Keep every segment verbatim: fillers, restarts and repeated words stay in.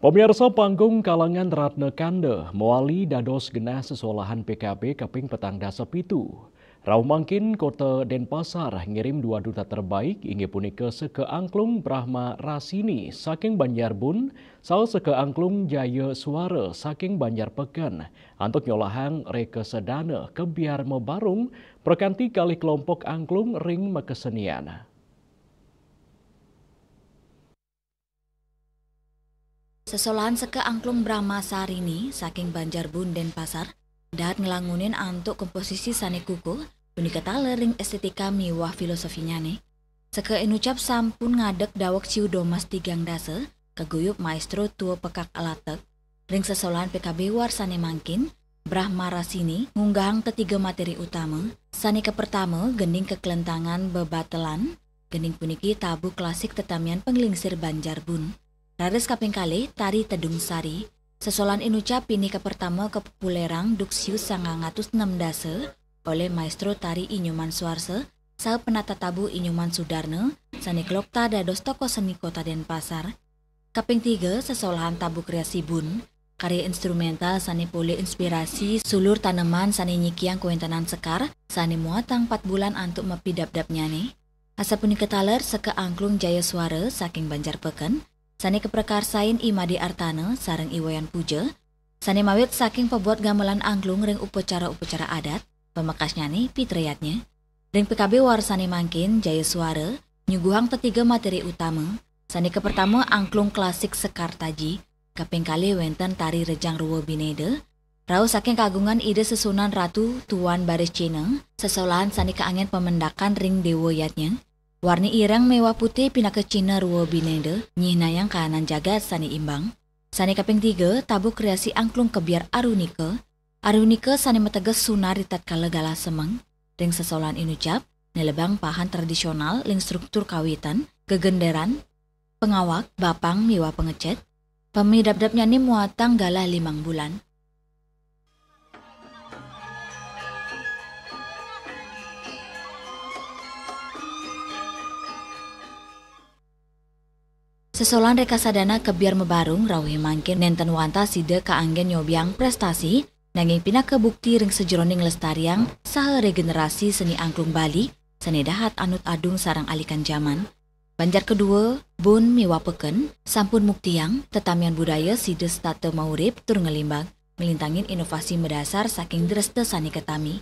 Pemirsa, panggung kalangan Ratna Kanda mewali dados genah sesolahan P K B kaping petang dasa pitu. Rauh mangkin Kota Denpasar ngirim dua duta terbaik, inggih punika Seka Angklung Brahma Rasini saking Banjarbun, saha Seka Angklung Jaya Suara saking Banjar Peken, antuk nyolahang reka sedana kebiar mabarung prakanti kalih kelompok angklung ring makasenian. Sesolahan Seka Angklung Brahma Sarini saking Banjarbun, Denpasar, dahat nglangunin antuk komposisi sane kukuh, punika taler ring estetika miwah filosofinyane. Seka Inucap sampun ngadeg daweg siu domas tigang dasa, kaguyub maestro tua pekak alatek. Ring sesolahan P K B warsane mangkin, Brahma Rasini ngunggahang tetiga materi utama, sane kapertama gending kaklentangan bebatelan, gending puniki tabuh klasik tetamian panglingsir Banjarbun. Raris kaping kalih, tari Tedung Sari. Sesolahan Inucap pinih kapertama kapopulerang duk siu sangang atus nem dasa olih maestro tari I Nyoman Suarsa saha penata tabuh I Nyoman Sudarna sane klokta dados tokoh seni Kota Denpasar. Kaping tiga, sesolahan tabuh kreasi Bun, karya instrumental sane polih inspirasi sulur taneman sane nyikiang kawentenan sekar sane muatang patbulan antuk mapidabdabnyane. Asapunika taler Seka Angklung Jaya Suara saking Banjar Peken, sane kaprakarsain I Made Artana sareng I Wayan Puja, sane mawit saking pabuat gamelan angklung ring upacara-upacara adat, pamekasnyane Pitra Yadnya. Ring P K B warsane mangkin, Jaya Suara nyuguhang tetiga materi utama, sane kapertama angklung klasik Sekar Taji, kaping kalih wenten tari Rejang Rua Bineda, rauh saking kagungan Ida Sesuunan Ratu Tuan Baris Cina, sesolahan sane kaanggen pamendakan ring Dewa Yadnya. Warni ireng miwah putih pinaka cihna Rua Bineda, nyihnayang kahanan jagat sane imbang. Sane kaping tiga, tabuh kreasi angklung kebiar Arunika. Arunika sane mateges sunar ritatkala galah semeng. Ring sesolahan Inucap, nelebang pahan tradisional ring struktur kawitan, gegenderan, pangawak, bapang miwah pangecet. Pamidabdabnyane muatang galah limang bulan. Sesolahan reka sadana kebiar mabarung rauh mangkin nenten wantah sida kaanggen nyobiang prestasi, nanging pinaka bukti ring sajeroning nglestariang saha regenerasi seni angklung Bali sane dahat anut adung sareng alikan jaman. Banjar kedua, Bun miwah Peken, sampun muktiang tetamian budaya sida setata maurip tur ngelimbak, nglintangin inovasi madasar saking dresta sane katami.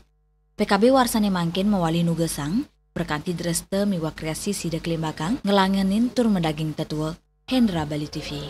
P K B warsane mangkin mawali nugesang, prakanti dresta miwah kreasi sida kalimbakang, nglangenin tur madaging tetua. Hendra Bali T V.